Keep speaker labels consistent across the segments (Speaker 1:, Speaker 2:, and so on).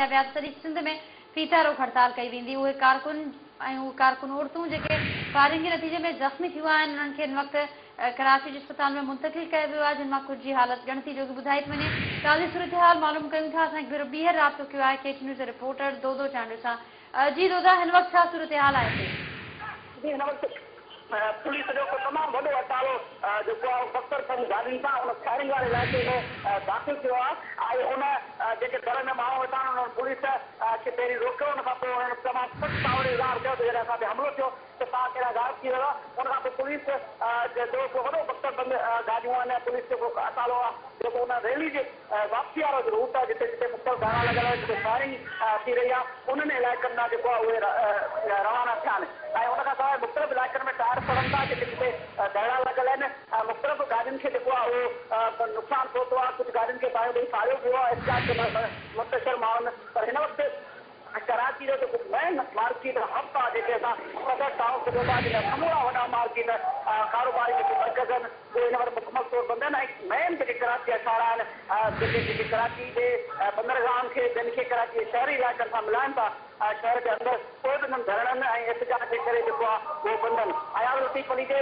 Speaker 1: ڪيا ويا ته سڄي سنڌ ۾ ڦيٿا روڪ هڙتال ڪئي ويندي. اهي ڪارڪن ۽ اهي ڪارڪن عورتون جيڪي فائرنگ جي نتيجي ۾ زخمي ٿيون آهن انهن کي هن وقت ڪراچي جي اسپتال ۾ منتقل ڪيو ويو آهي جن مان ڪجهه جي حالت ڳڻتي جوڳي ٻڌائي ٿي وڃي. تازي صورتحال معلوم ڪيون ٿا. اسان هڪ ڀيرو ٻيهر رابطو ڪيو آهي ڪي ٽي نيوز جي رپورٽر دودو چانڊيو سان. جي دودا هن وقت ڇا صورتحال آهي اتي؟
Speaker 2: جي هن وقت پوليس جو هڪ تمام وڏو اٽالو جيڪو آهي بڪتر بند گاڏين سان ان فائرنگ واري علائقي ۾ داخل ٿيو آهي ۽ ان جيڪي در ۾ ماڻهو ويٺا آهن انهن پوليس کي پهرين روڪيو ان کان پوء انهن تمام سخت ڪاوڙ جو اظهار ڪيو ته جڏهن اسان تي حملو ٿيو ته توهان ڪيڏانهن غائب ٿي ويا ان کان پوء پوليس جو هڪ وڏو بڪتر بند گاڏيون آهن ۽ پوليس جو هڪ اٽالو آهي جيڪو ان ريلي جي واپسي وارو جو روٽ آهي جتي جتي مختلف ڌرڻا لڳل آهن جتي فائرنگ ٿي رهي آهي انهن علائقن ڏانهن جيڪو آهي اهي روانا ٿيا آهن ۽ ان کان سواء مختلف علائقن ۾ ٽائر سڙن ٿا جتي جتي ڌرڻا لڳل آهن ۽ مختلف گاڏين کي جيڪو آهي اهو نقصان پهتو آهي ڪجهه گاڏين کي باهيون ڏئي ساڙيو ويو آهي احتجاج ڪندڙ منتشر ماڻهن پر هن وقت ڪراچي جو جيڪو مين مارڪيٽ هب آهي جيڪي اسان صدر ٽائون سڏيون ٿا جنهن جا سمورا وڏا مارڪيٽ ڪاروباري جيڪي مرڪز آهن اهي هن وقت مڪمل طور بند آهن ۽ مين جيڪي ڪراچي جا شاهراهه آهن جيڪي جيڪي ڪراچي جي بندرگاهن کي ٻين کي ڪراچي جي شهري علائقن سان ملائن ٿا شهر جي اندر پوء به انهن ڌرڻن ۽ احتجاج جي ڪري جيڪو آهي اهو بند آهن. اياز لطيف پليجي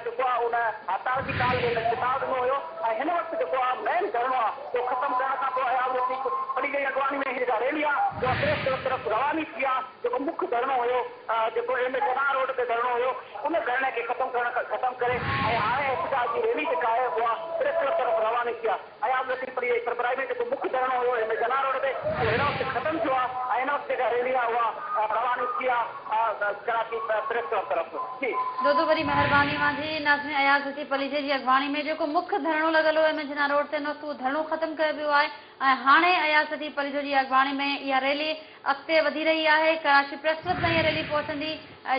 Speaker 2: جيڪو آهي ان هڙتال جي ڪال ڏئي ان چتاء ڏنو هيو ۽ هن وقت جيڪو آهي مين ڌرڻو آهي اهو ختم ڪرڻ کان پوء اياز لطيف پليجي جي اڳواڻي ۾ هي جيڪا ريلي آهي اها پريس ڪلب طرف رواني ٿي آهي جيڪو مک ڌرڻو هيو جيڪو ايم اي جناح روڊ تي ڌرڻو هيو ان ڌرڻي کي ختم ڪرڻ ختم ڪري ۽ هاڻي احتجاج جي ريلي جيڪا آهي اها پريس ڪلب طرف رواني ٿي آهي. اياز لطيف پليجي جي سربراهي ۾ جيڪو مک ڌرڻو هيو ايم اي جناح روڊ تي اهو هن وقت ختم ٿيو آهي ۽ هن وقت جيڪا ريلي آهي اها رواني ٿي آهي ڪراچي پريس ڪلب طرف. جي.
Speaker 1: دودو وڏي مهرباني اوهان جي. ناظرين اياز لطيف پليجي جي اڳواڻي ۾ جيڪو مک ڌرڻو لڳل هو ايم اي جناح روڊ تي ان وقت اهو ڌرڻو ختم ڪيو ويو آهي ۽ هاڻي اياز لطيف پليجو جي اڳواڻي ۾ اها ريلي اڳتي وڌي رهي آهي ڪراچي پريس ڪلب تائين اها ريلي پهچندي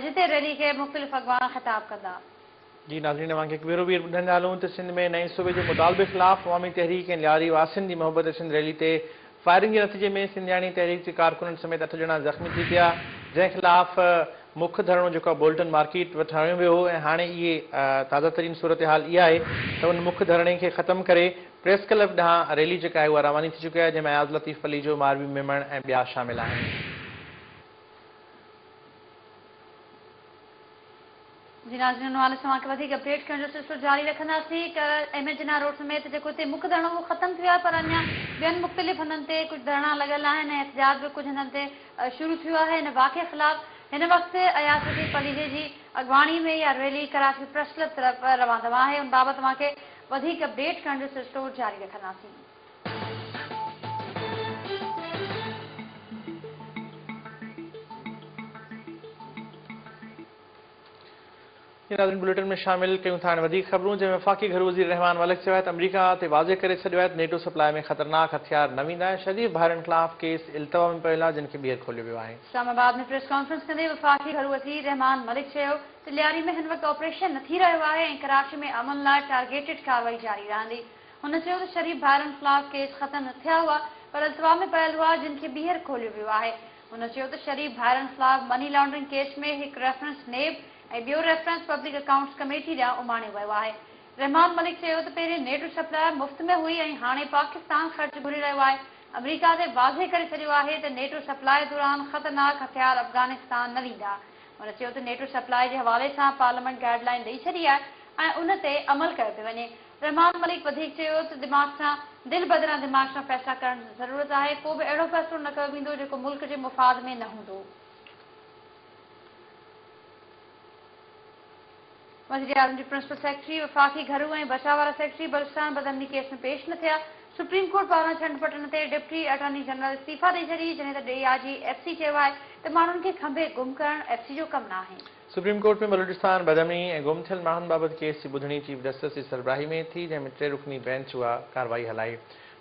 Speaker 1: جتي ريلي کي مختلف اڳواڻ خطاب ڪندا.
Speaker 3: جي ناظرين اوهان کي هڪ ڀيرو ٻيهر ٻڌائيندا هلون ته سنڌ ۾ نئين صوبي جي مطالبي خلاف عوامي تحريڪ ۽ لياري واسين جي محبت سنڌ ريلي تي فائرنگ جي نتيجي ۾ سنڌياڻي تحريڪ جي ڪارڪنن سميت اٺ ڄڻا زخمي ٿي پيا جنهن خلاف مک ڌرڻو جيڪو آهي بولٽن مارڪيٽ وٽ هنيو ويو هو ۽ هاڻي اهي تازه ترين صورتحال اها آهي ته ان مک ڌرڻي کي ختم ڪري پريس ڪلب ڏانهن ريلي جيڪا آهي اها رواني ٿي چڪي آهي جنهن ۾ اياز لطيف پليجو، ماروي ميمڻ ۽ ٻيا شامل آهن.
Speaker 1: جي ناظرين ان حوالي سان اوهان کي وڌيڪ اپڊيٽ ڪرڻ جو سلسلو جاري رکنداسين ته ايم ايچ جناح روڊ سميت جيڪو هتي مک ڌرڻو اهو ختم ٿي ويو آهي پر اڃا ٻين مختلف هنڌن تي ڪجهه ڌرڻا لڳل آهن ۽ احتجاج به ڪجهه هنڌن تي شروع ٿيو آهي ان واقعي خلاف هن وقت اياز لطيف پليجي جي اڳواڻي ۾ اها ريلي ڪراچي پريس ڪلب طرف روان دوان آهي ان بابت اوهان کي وڌيڪ اپڊيٽ ڪرڻ جو سلسلو جاري رکنداسين.
Speaker 3: ناظرين بليٽن ۾ شامل ڪيون ٿا هاڻي وڌيڪ خبرون جنهن ۾ وفاقي گهرو وزير رحمان ملڪ چيو آهي ته آمريڪا تي واضح ڪري ڇڏيو آهي ته نيٽو سپلاء ۾ خطرناڪ هٿيار نه ويندا ۽ شريف ڀائرن خلاف ڪيس التوا ۾ پيل آهي جن کي ٻيهر کوليو ويو آهي.
Speaker 1: اسلام آباد ۾ پريس ڪانفرنس ڪندي وفاقي گهرو وزير رحمان ملڪ چيو ته لياري ۾ هن وقت آپريشن نه ٿي رهيو آهي ۽ ڪراچي ۾ امن لاء ٽارگيٽڊ ڪارروائي جاري رهندي. هن چيو ته شريف ڀائرن خلاف ڪيس ختم نه ٿيا هئا پر التوا ۾ پيل هئا جن کي ٻيهر کوليو ويو آهي. هن چيو ته شريف ڀائرن خلاف مني لانڊرنگ ڪيس ۾ هڪ ريفرنس نيب ۽ ٻيو ريفرنس پبلڪ اڪائونٽس ڪميٽي ڏانهن اماڻيو ويو آهي. رحمان ملڪ چيو ته پهرين نيٽو سپلاء مفت ۾ هئي ۽ هاڻي پاڪستان خرچ گهري رهيو آهي، آمريڪا تي واضح ڪري ڇڏيو آهي ته نيٽو سپلاء دوران خطرناڪ هٿيار افغانستان نه ويندا. هن چيو ته نيٽو سپلاء جي حوالي سان پارليامينٽ گائيڊ لائين ڏئي ڇڏي آهي ۽ ان تي عمل ڪيو پيو وڃي. رحمان ملڪ وڌيڪ چيو ته دماغ سان دل بدران دماغ سان فيصلا ڪرڻ جي ضرورت آهي، ڪو به اهڙو فيصلو نه ڪيو ويندو جيڪو ملڪ جي مفاد ۾ نه هوندو. وزيراعظم جي پرنسپل سيڪريٽري، وفاقي گهرو ۽ بچاء وارا سيڪريٽري بلوچستان بدامني ڪيس ۾ پيش نه ٿيا، سپريم ڪورٽ پاران ڇنڊ پٽڻ تي ڊپٽي اٽارني جنرل استعيفيٰ ڏئي ڇڏي، جڏهن ته ڊي I جي ايف سي چيو آهي ته ماڻهن کي کنڀي گم ڪرڻ ايف سي جو ڪم ناهي.
Speaker 3: سپريم ڪورٽ ۾ بلوچستان بدامني ۽ گم ٿيل ماڻهن بابت ڪيس جي ٻڌڻي چيف جسٽس جي سربراهي ۾ ٿي، جنهن ۾ ٽي رڪني بئنچ اها ڪارروائي هلائي.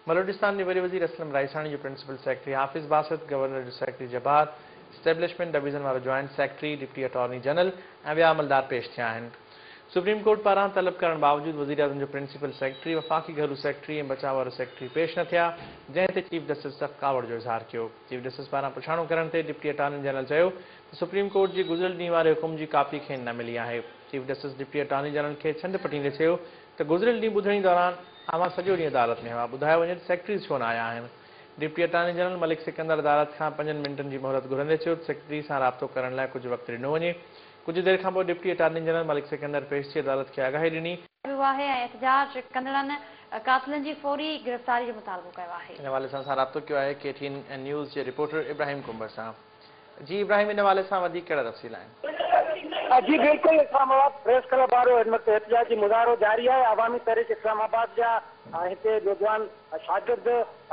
Speaker 3: بلوچستان جي وڏي وزير اسلم رائيساڻي جو پرنسپل سيڪريٽري حافظ باسط، گورنر جو سيڪريٽري جبار، اسٽيبلشمينٽ ڊويزن وارو joint secretary, deputy attorney general ۽ ٻيا عملدار پيش ٿيا آهن. سپريم ڪورٽ پاران طلب ڪرڻ باوجود وزيراعظم جو پرنسپل سيڪريٽري، وفاقي گهرو سيڪريٽري ۽ بچاء وارو سيڪريٽري پيش نه ٿيا، جنهن تي چيف جسٽس سخت ڪاوڙ جو اظهار ڪيو. چيف جسٽس پاران پڇاڻو ڪرڻ تي ڊپٽي اٽارني جنرل چيو ته سپريم ڪورٽ جي گذريل ڏينهن واري حڪم جي ڪاپي کين نه ملي آهي. Chief justice deputy attorney general کي ڇنڊ پٽيندي چيو ته گذريل ڏينهن ٻڌڻي دوران اوهان سڄو ڏينهن عدالت ۾ هئا، ٻڌايو وڃي ته سيڪريٽريز ڇو نه آيا آهن؟ Deputy attorney general Malik Sikandar عدالت کان پنجن منٽن جي مهلت گهرندي چيو ته سيڪريٽري سان رابطو ڪرڻ لاء ڪجهه وقت ڏنو وڃي. ڪجهه دير کانپوء ڊپٽي اٽارني جنرل ملڪ سڪندر پيش ٿي عدالت کي آگاهي ڏني.
Speaker 1: ويو آهي ۽ احتجاج ڪندڙن قاتلن جي فوري گرفتاري جو مطالبو ڪيو آهي.
Speaker 3: ان حوالي سان اسان رابطو ڪيو آهي ڪي ٽي اين نيوز جي رپورٽر ابراهيم ڪنڀر سان. جي ابراهيم ان حوالي سان وڌيڪ ڪهڙا تفصيل آهن؟
Speaker 2: جي بلڪل اسلام آباد پريس ڪلب وارو هن وقت احتجاجي مظاهرو جاري آهي عوامي تحريڪ اسلام آباد جا هتي نوجوان شاگرد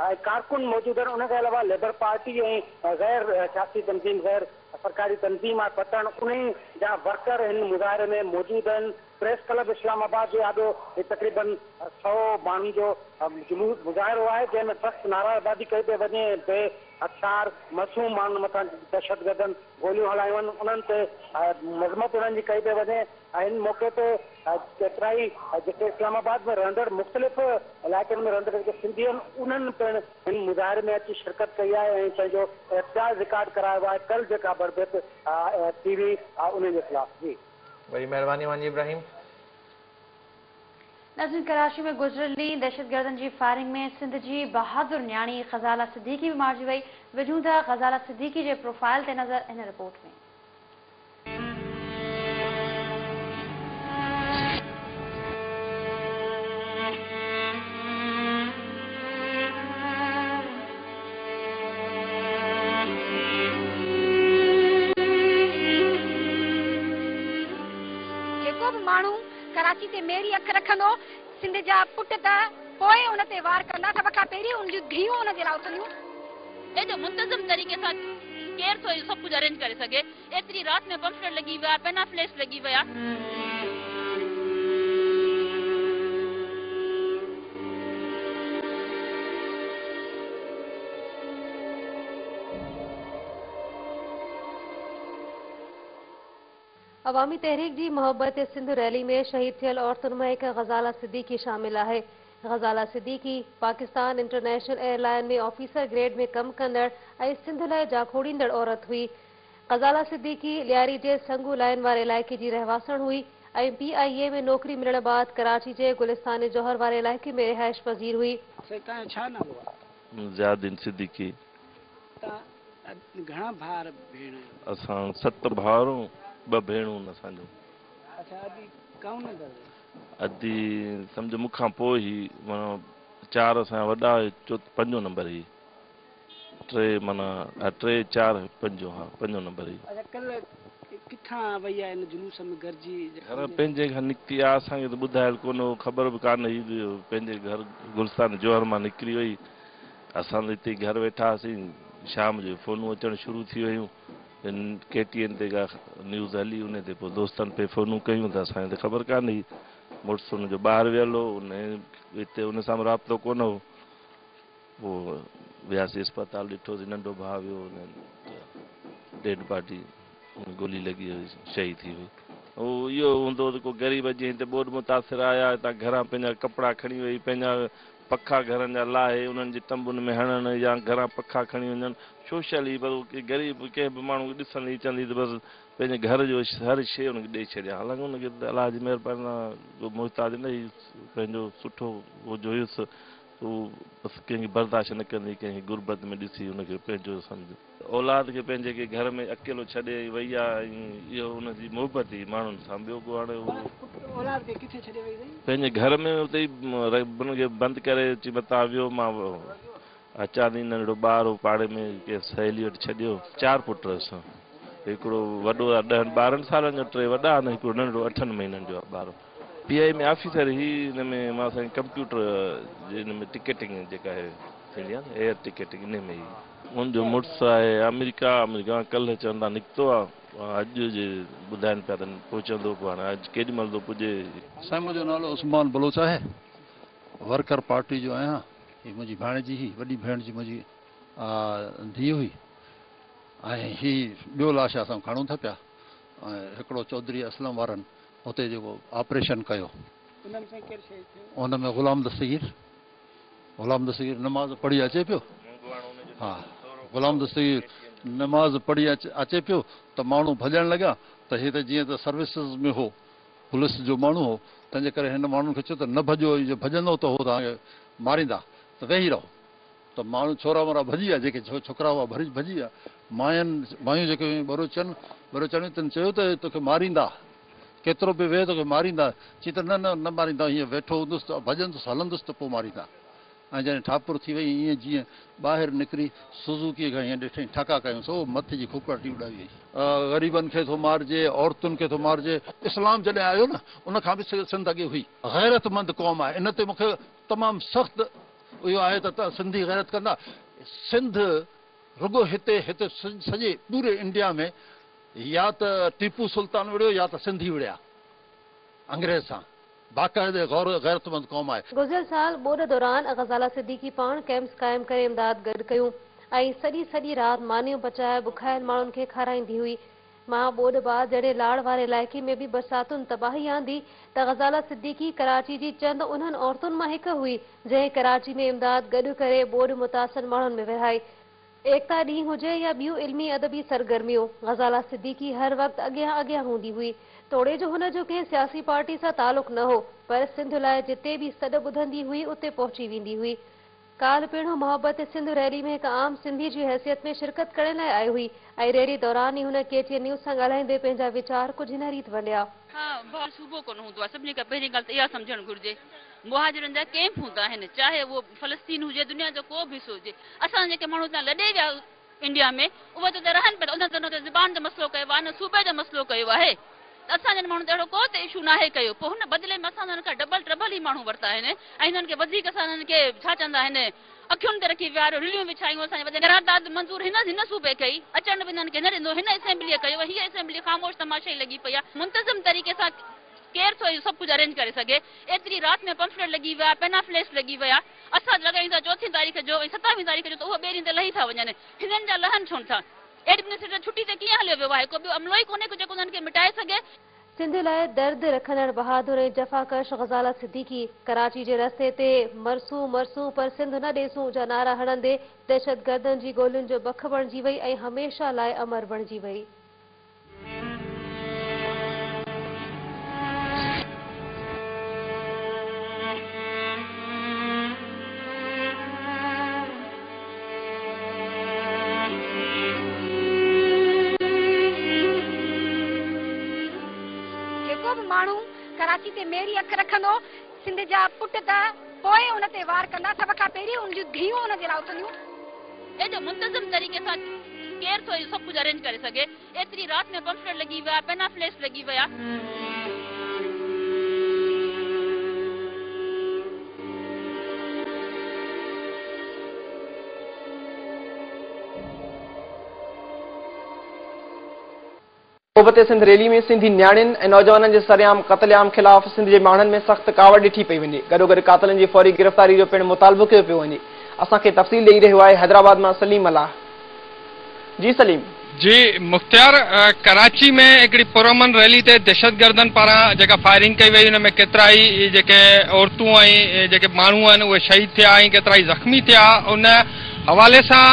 Speaker 2: ۽ ڪارڪن موجود آهن ان کان علاوه ليبر پارٽي ۽ غير سياسي تنظيم غير سرڪاري تنظيم آهي پتڻ انهي جا ورڪر هن مظاهري ۾ موجود آهن پريس ڪلب اسلام آباد جي آڏو هي تقريبن سئو ماڻهن جو جلوس مظاهرو آهي جنهن ۾ سخت نعرابازي ڪئي پئي وڃي ۽ بي هٿيار معصوم ماڻهن مٿان دهشتگردن گوليون هلايون آهن انهن تي مذمت انهن جي ڪئي پئي وڃي ۽ هن موقعي تي ڪيترائي جيڪي اسلام آباد ۾ رهندڙ مختلف علائقن ۾ رهندڙ جيڪي سنڌي آهن انهن پڻ هن مظاهري ۾ اچي شرڪت ڪئي آهي ۽ پنهنجو احتجاج رڪارڊ ڪرايو آهي ڪل جيڪا بربريت ٿي هئي انهن جي خلاف جي.
Speaker 3: وڏي مهرباني اوهان جي ابراهيم.
Speaker 1: ناظرين ڪراچي ۾ گذريل ڏينهن دهشتگردن جي فائرنگ ۾ سنڌ جي بهادر نياڻي غزاله صديقي به مارجي وئي، وجهون ٿا غزاله صديقي جي پروفائل تي نظر هن رپورٽ ۾.
Speaker 4: جيڪو به ماڻهو ڪراچي تي ميري اک رکندو، سنڌ جا پٽ ته پوء ان تي وار ڪندا، سڀ کان پهرين ان جون ڌيئون ان جي لاء اٿنديون.
Speaker 5: ايڏو منتظم طريقي سان ڪير ٿو اهو سڀ ڪجهه ارينج ڪري سگهي؟ ايتري رات ۾ پمفليٽ لڳي ويا، پينا فليش لڳي ويا.
Speaker 6: عوامي تحريڪ جي محبت سنڌ ريلي ۾ شهيد ٿيل عورتن مان هڪ غزاله صديقي شامل آهي. Ghazala Siddiqui Pakistan international airline ۾ officer grade ۾ ڪم ڪندڙ ۽ سنڌ لاء جاکوڙيندڙ عورت هئي. غزاله صديقي لياري جي سنگو لائين واري علائقي جي رهواسڻ هئي ۽ پي آء اي ۾ نوڪري ملڻ بعد ڪراچي جي گلستان جوهر واري علائقي ۾ رهائش پذير هئي.
Speaker 7: سائين توهان جو ڇا نالو آ؟
Speaker 8: ضياء الدين صديقي.
Speaker 7: توهان گهڻا ڀائر ڀيڻ آهيو؟
Speaker 8: اسان ست ڀائر ٻه ڀيڻون اسان جون.
Speaker 7: اڇا ادي ڪائون نمبر هئي؟
Speaker 8: ادي سمجهه مون کان پوء هئي معنيٰ چار اسان جا وڏا چوٿ پنجون نمبر هئي. ٽي معنيٰ ها ٽي چار پنجون ها پنجون نمبر هي.
Speaker 7: اڇا ڪلهه ڪٿان وئي آ ان جلوس ۾ گڏجي
Speaker 8: گهر پنهنجي کان نڪتي آ اسان کي ته ٻڌايل ڪونه هو خبر به ڪانه هئي ته پنهنجي گهر گلستان جوهر مان نڪري وئي اسان ته اتي گهر ويٺا هئاسين شام جو فونون اچڻ شروع ٿي ويون ڪي ٽي اين تي ڪا نيوز هلي انهي تي پوء دوستن پئي فونون ڪيون ته اسان کي ته خبر ڪانه هئي مڙس ان جو ٻاهر ويل هو انهي هتي ان سان به رابطو ڪونه هو. پوء وياسين اسپتال ڏٺوسين ننڍو ڀاء ويو ڊيڊ باڊي گولي لڳي هئي شهيد ٿي وئي. هو اهو هوندو ته ڪو غريب جيئن هتي ٻوڏ متاثر آيا هتان گهران پنهنجا ڪپڙا کڻي وئي پنهنجا پکا گهرن جا لاهي انهن جي تنبن ۾ هڻڻ يا گهران پکا کڻي وڃڻ سوشل هئي پر غريب ڪنهن به ماڻهو کي ڏسندي ئي چوندي ته بس پنهنجي گهر جو هر شيء ان کي ڏئي ڇڏيان حالانڪه ان کي ته الله جي مهرباني سان ڪو محتاج نه هئي پنهنجو سٺو هو هيس هو بس ڪنهن کي برداشت نه ڪندي، ڪنهن کي غربت ۾ ڏسي ان کي پنهنجو سمجهه. اولاد کي پنهنجي کي گهر ۾ اڪيلو ڇڏي ۽ وئي آ ۽ اهو ان جي محبت هئي ماڻهن سان ٻيو ڪو هاڻي هو.
Speaker 7: پٽ اولاد کي ڪٿي ڇڏي وئي اٿئي؟
Speaker 8: پنهنجي گهر ۾ اتي ئي ان کي بند ڪري چي متان ويو مان اچان ٿي ننڍڙو ٻار هو پاڙي ۾ ڪنهن سهيلي وٽ ڇڏيو. چار پٽ هيس هڪڙو وڏو آ ڏهن ٻارهن سالن جو ٽي وڏا آهن هڪڙو ننڍڙو اٺن مهينن جو آ ٻار. پي آء اي ۾ آفيسر هي ان ۾ مان سائين ڪمپيوٽر جي ان ۾ ٽڪيٽنگ جيڪا آهي ٿيندي آهي نه ايئر ٽڪيٽنگ ان ۾ هي. ان جو مڙس آهي آمريڪا آمريڪا مان ڪلهه چون ٿا نڪتو آ اڄ جي ٻڌائن پيا ته پهچندو پوء هاڻي اڄ ڪيڏي مهل ٿو پڄي.
Speaker 9: سائين منهنجو نالو عثمان بلوچ آهي ورڪر پارٽي جو آهيان هي منهنجي ڀاڻيجي هئي وڏي ڀيڻ جي منهنجي ڌيء هئي ۽ هي ٻيو لاش اسان کڻون ٿا پيا ۽ هڪڙو چوڌري اسلم وارن اتي جيڪو آپريشن ڪيو.
Speaker 7: ان ۾ سائين ڪير شهيد ٿيو؟
Speaker 9: ان ۾ غلام دستگير، غلام دستگير نماز پڙهي اچي پيو. ها غلام دستگير نماز پڙهي اچي پيو ته ماڻهو ڀڄڻ لڳا ته هي ته جيئن ته سروسز ۾ هو، پوليس جو ماڻهو هو، تنهن جي ڪري هن ماڻهن کي چيو ته نه ڀڄو، جي ڀڄندؤ ته هو توهان کي ماريندا ته ويهي رهو. ته ماڻهو ڇورا مورا ڀڄي ويا، جيڪي ڇوڪرا هئا ڀڄي ويا. ماين مايون جيڪي هيون ٻروچن ٻروچاڻيون تن چيو ته توکي ماريندا، ڪيترو به ويهه توکي ماريندا. چي ته نه نه نه ماريندا، هيئن ويٺو هوندس ته ڀڄندس هلندس ته پوء ماريندا. ۽ جڏهن ٺاپر ٿي وئي ائين جيئن ٻاهر نڪري سوزوڪيء کان هيئن ڏٺائين ٺڪا ڪيون سو مٿي جي کوپڙاٽي اڏائي وئي. غريبن کي ٿو مارجي، عورتن کي ٿو مارجي. اسلام جڏهن آيو نه ان کان به سنڌ اڳي هئي. غيرتمند قوم آهي ان تي مون کي تمام سخت اهو آهي ته سنڌي غيرت ڪندا. سنڌ رڳو هتي هتي سڄي پوري انڊيا ۾ يا ته ٽيپو سلطان وڙهيو يا ته سنڌي وڙهيا انگريز سان. باقاعدي غور غيرتمند قوم آهي.
Speaker 6: گذريل سال ٻوڏ دوران غزاله صديقي پاڻ ڪئمپس قائم ڪري امداد گڏ ڪيون ۽ سڄي سڄي رات مانيون پچائي بکايل ماڻهن کي کارائيندي هئي. مها ٻوڏ بعد جڏهن لاڙ واري علائقي ۾ به برساتن تباهي آندي ته غزاله صديقي ڪراچي جي چند انهن عورتن مان هڪ هئي جنهن ڪراچي ۾ امداد گڏ ڪري ٻوڏ متاثر ماڻهن ۾ ورهائي. ايڪتا ڏينهن هجي يا ٻيون علمي ادبي سرگرميون، غزاله صديقي هر وقت اڳيان اڳيان هوندي هئي. توڙي جو هن جو ڪنهن سياسي پارٽي سان تعلق نه هو، پر سنڌ لاء جتي به سڏ ٻڌندي هئي اتي پهچي ويندي هئي. ڪالهه پڻ هو محبت سنڌ ريلي ۾ هڪ عام سنڌي جي حيثيت ۾ شرڪت ڪرڻ لاء آئي هئي ۽ ريلي دوران ئي هن ڪي ٽي اين نيوز سان ڳالهائيندي پنهنجا ويچار ڪجهه هن ريت ونڊيا.
Speaker 5: ها ڀاء صوبو ڪونه هوندو آهي سڀني کان پهرين ڳالهه ته اها سمجهڻ گهرجي مهاجرن جا ڪيمپ هوندا آهن چاهي اهو فلسطين هجي دنيا جو ڪو به حصو هجي اسان جيڪي ماڻهو هتان لڏي ويا انڊيا ۾ اهي ته اتي رهن پيا ٿا انهن ته نه ته زبان جو مسئلو ڪيو آهي نه صوبي جو مسئلو ڪيو آهي ته اسان جن ماڻهن ته اهڙو ڪو ته اشو ناهي ڪيو پوء هن بدلي ۾ اسان انهن کان ڊبل ٽربل ئي ماڻهو ورتا آهن ۽ هنن کي وڌيڪ اسان انهن کي ڇا چوندا آهن اکين تي رکي ويهاريو رليون وڇايون اسان جي وڏين قرارداد منظور هن هن صوبي ڪئي اچڻ به هنن کي نه ڏنو هن اسيمبليء ڪيو ۽ هيء اسيمبلي خاموش تماشائي لڳي پئي آهي منتظم طريقي سان ڪير ٿو اهو سڀ ڪجهه ارينج ڪري سگهي ايتري رات ۾ پمفليٽ لڳي ويا پينافليڪس لڳي ويا اسان لڳايون ٿا چوٿين تاريخ جو ۽ ستاويهين تاريخ جو ته اهو ٻئي ڏينهن تي لهي ٿا وڃن هنن جا لهن ڇونه ٿا. ايڊمنسٽريٽر ڇٽي تي ڪيئن هليو ويو آهي؟ ڪو ٻيو عملو ئي ڪونهي ڪو جيڪو انهن کي مٽائي سگهي؟
Speaker 6: سنڌ لاء درد رکندڙ بهادر ۽ جفاڪش غزاله صديقي ڪراچي جي رستي تي مرسون مرسون پر سنڌ نه ڏيسون جا نعرا هڻندي دهشتگردن جي گولين جو بک بڻجي وئي ۽ هميشه لاء امر بڻجي وئي.
Speaker 4: جيڪو به ماڻهو ڪراچي تي ميري اک رکندو، سنڌ جا پٽ ته پوء ان تي وار ڪندا، سڀ کان پهرين ان جون ڌيئون ان جي لاء اٿنديون.
Speaker 5: ايڏو منتظم طريقي سان ڪير ٿو اهو سڀ ڪجهه ارينج ڪري سگهي؟ ايتري رات ۾ پمفليٽ لڳي ويا، پينافليڪس لڳي ويا.
Speaker 10: محبت سنڌ ريلي ۾ سنڌي نياڻين ۽ نوجوانن جي سرعام قتل عام خلاف سنڌ جي ماڻهن ۾ سخت ڪاوڙ ڏٺي پئي وڃي، گڏوگڏ قاتلن جي فوري گرفتاري جو پڻ مطالبو ڪيو پيو وڃي. اسان کي تفصيل ڏئي رهيو آهي حيدرآباد مان سليم ملاح. جي سليم.
Speaker 11: جي مختيار، ڪراچي ۾ هڪڙي پرامن ريلي تي دهشتگردن پاران جيڪا فائرنگ ڪئي وئي ان ۾ ڪيترائي جيڪي عورتون ۽ جيڪي ماڻهو آهن اهي شهيد ٿيا ۽ ڪيترائي زخمي ٿيا ان حوالي سان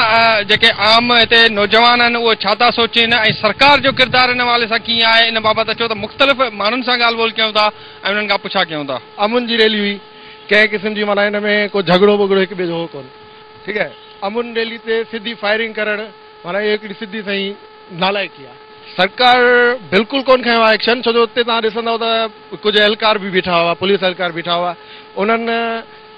Speaker 11: جيڪي عام هتي نوجوان آهن اهي ڇا ٿا سوچين ۽ سرڪار جو ڪردار ان حوالي سان ڪيئن آهي ان بابت اچو ته مختلف ماڻهن سان ڳالهه ٻولهه ڪيون ٿا ۽ انهن کان پڇا ڪيون ٿا.
Speaker 12: امن جي ريلي هئي ڪنهن قسم جي معنيٰ ان ۾ ڪو جهڳڙو ٻڳڙو هڪ ٻئي جو هو ڪونه ٺيڪ آهي امن ريلي تي سڌي فائرنگ ڪرڻ معنيٰ اهو هڪڙي سڌي سئين نالائقي آهي. سرڪار بلڪل ڪونه کنيو آهي ايڪشن ڇو جو اتي توهان ڏسندؤ ته ڪجهه اهلڪار به بيٺا هئا پوليس اهلڪار بيٺا هئا انهن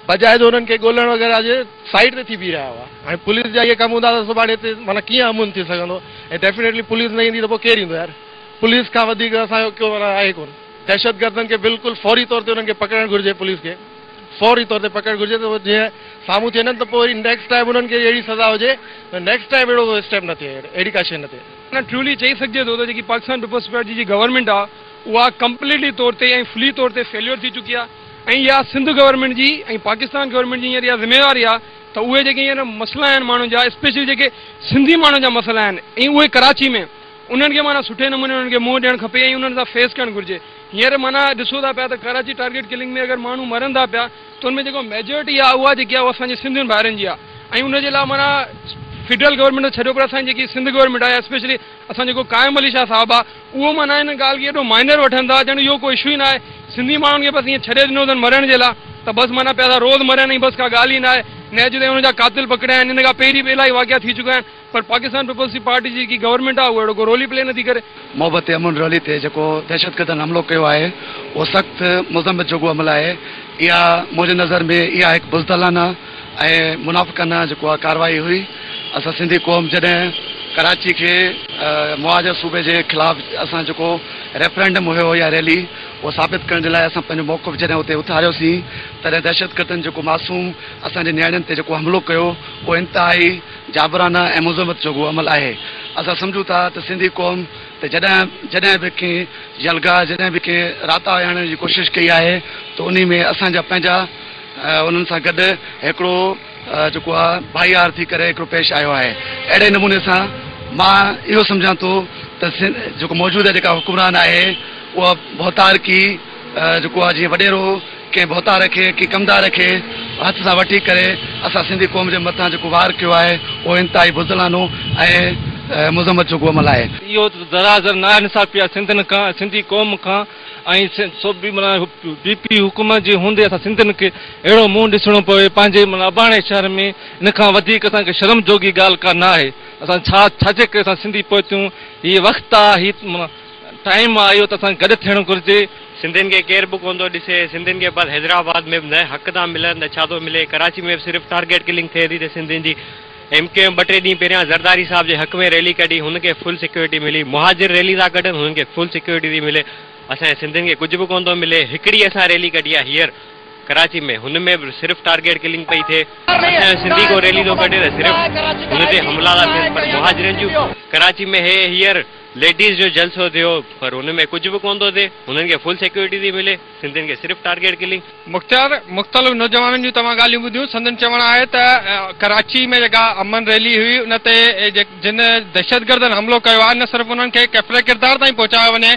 Speaker 12: بجاء جو انهن کي ڳولڻ وغيره جي سائيڊ تي ٿي بيهي رهيا هئا هاڻي پوليس جا اهي ڪم هوندا ته سڀاڻي هتي معنيٰ ڪيئن امن ٿي سگهندو ۽ ڊيفينيٽلي پوليس نه ايندي ته پوء ڪير ايندو يار پوليس کان وڌيڪ اسان جو ڪو معنيٰ آهي ڪونه دهشتگردن کي بلڪل فوري طور تي انهن کي پڪڙڻ گهرجي پوليس کي فوري طور تي پڪڙ گهرجي ته جيئن سامهون ٿي وڃن ته پوء وري نيڪسٽ ٽائيم انهن کي اهڙي سزا هجي ته نيڪسٽ ٽائيم اهڙو ڪو اسٽيپ نه ٿئي اهڙي ڪا شيء نه ٿئي.
Speaker 11: ٽرولي چئي سگهجي ٿو ته جيڪي پاڪستان پيپلز پارٽي جي گورنمينٽ آ اها ڪمپليٽلي طور تي ۽ فلي طور تي فيليور ٿي چڪي آ ۽ اها سنڌ گورنمينٽ جي ۽ پاڪستان گورنمينٽ جي هينئر اها ذميواري آ ته اهي جيڪي هينئر مسئلا آهن ماڻهن جا اسپيشلي جيڪي سنڌي ماڻهن جا مسئلا آهن ۽ اهي ڪراچي ۾ انهن کي معنيٰ سٺي نموني انهن کي منهن ڏيڻ کپي ۽ انهن سان فيس ڪرڻ گهرجي. هينئر معنيٰ ڏسو ٿا پيا ته ڪراچي ٽارگيٽ ڪلنگ ۾ اگر ماڻهو مرن ٿا پيا ته ان ۾ جيڪو ميجورٽي آهي اها جيڪي آهي اها اسان جي سنڌين ڀائرن جي آهي ۽ ان جي لاء معنيٰ فيڊرل گورنمينٽ ته ڇڏيو پر اسان جي جيڪي سنڌ گورنمينٽ آهي اسپيشلي اسان جيڪو قائم علي شاهه صاحب آهي اهو معنيٰ ان ڳالهه کي ايڏو مائنر وٺن ٿا ڄڻ اهو ڪو اشو ئي ناهي سنڌي ماڻهن کي بس ائين ڇڏي ڏنو اٿن مرڻ جي لاء ته بس معنيٰ پيا ٿا روز مرن ۽ بس ڪا ڳالهه ئي ناهي. نه اڄ تائين انهن جا قاتل پڪڙيا آهن. ان کان پهرين به الاهي واقعا ٿي چڪا آهن پر پاڪستان پيپلز پارٽي جي جيڪي گورنمينٽ آهي اها اهڙو ڪو رول ئي پلي نٿي ڪري.
Speaker 13: محبت امن ريلي تي جيڪو دهشتگردن حملو ڪيو آهي اهو سخت مذمت جوڳو عمل آهي. اها منهنجي نظر ۾ اها هڪ بزدلانه ۽ منافقانه جيڪو آهي ڪارروائي هئي. اسان سنڌي قوم جڏهن ڪراچي کي مهاجر صوبي جي خلاف اسان جيڪو ريفرنڊم هيو يا ريلي اهو ثابت ڪرڻ جي لاء اسان پنهنجو موقف جڏهن اتي اٿاريوسين تڏهن دهشتگردن جيڪو معصوم اسان جي نياڻين تي جيڪو حملو ڪيو اهو انتهائي جابرانه ۽ مذمت جوڳو عمل آهي. اسان سمجهون ٿا ته سنڌي قوم ته جڏهن جڏهن به ڪنهن يلغار جڏهن به ڪنهن راتاهي آڻڻ جي ڪوشش ڪئي آهي ته انهي ۾ اسان جا پنهنجا انهن سان گڏ هڪڙو جيڪو آهي ڀائيوار ٿي ڪري هڪڙو پيش آيو آهي. اهڙي نموني سان مان اهو سمجهان ٿو ته جيڪو موجوده جيڪا حڪمران آهي اها ڀوتارڪي جيڪو آهي جيئن وڏيرو ڪنهن ڀوتار کي ڪنهن ڪمدار کي هٿ سان وٺي ڪري اسان سنڌي قوم جي مٿان جيڪو وار ڪيو آهي اهو انتهائي بزدلانو ۽ مذمت جوڳو عمل آهي.
Speaker 14: اهو ته ذرا ذرا ناانصافي آهي سنڌين کان سنڌي قوم کان ۽ صوبي معنيٰ پي پي حڪومت جي هوندي اسان سنڌين کي اهڙو منهن ڏسڻو پوي پنهنجي معنيٰ اباڻي شهر ۾ ان کان وڌيڪ اسان کي شرم جوڳي ڳالهه ڪا نه آهي اسان ڇا ڇا جي ڪري اسان سنڌي پوئتيون هي وقت آ هي معنيٰ ٽائيم آ اهو ته اسان کي گڏ ٿيڻ گهرجي.
Speaker 15: سنڌين کي ڪير به ڪونه ٿو ڏسي سنڌين کي بس حيدرآباد ۾ به نه حق ٿا ملن نه ڇا ٿو ملي ڪراچي ۾ به صرف ٽارگيٽ ڪلنگ ٿئي ٿي ته سنڌين جي ايم ڪيو ايم ٻه ٽي ڏينهن پهريان زرداري صاحب جي حق ۾ ريلي ڪڍي هن کي فل سيڪيورٽي ملي مهاجر ريلي ٿا ڪڍن هنن کي فل سيڪيورٽي ٿي ملي اسان جي سنڌين کي ڪجهه به ڪونه ٿو ملي هڪڙي اسان ريلي ڪڍي آهي هينئر ڪراچي ۾ هن ۾ به صرف ٽارگيٽ ڪلنگ پئي ٿئي اسان جو سنڌي ڪو ريلي ٿو ڪڍي ته صرف هن تي حملا ٿا ٿين پر مهاجرن جون ڪراچي ۾ هي هينئر ليڊيز جو جلسو ٿيو پر ان ۾ ڪجهه به ڪونه ٿو ٿئي هنن کي فل سيڪيورٽي ٿي ملي سنڌين کي صرف ٽارگيٽ ڪلنگ.
Speaker 11: مختيار، مختلف نوجوانن جون توهان ڳالهيون ٻڌيون، سندن چوڻ آهي ته ڪراچي ۾ جيڪا امن ريلي هئي ان تي جن دهشتگردن حملو ڪيو آهي نه صرف انهن کي ڪيفر ڪردار تائين پهچايو وڃي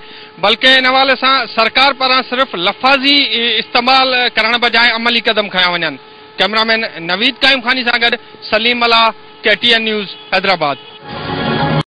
Speaker 11: بلڪه ان حوالي سان سرڪار پاران صرف لفاظي استعمال ڪرڻ بجاء عملي قدم کنيا وڃن. ڪئميرا مين نويد قائم خاني سان گڏ Saleem Mallah, K T N news, Hyderabad.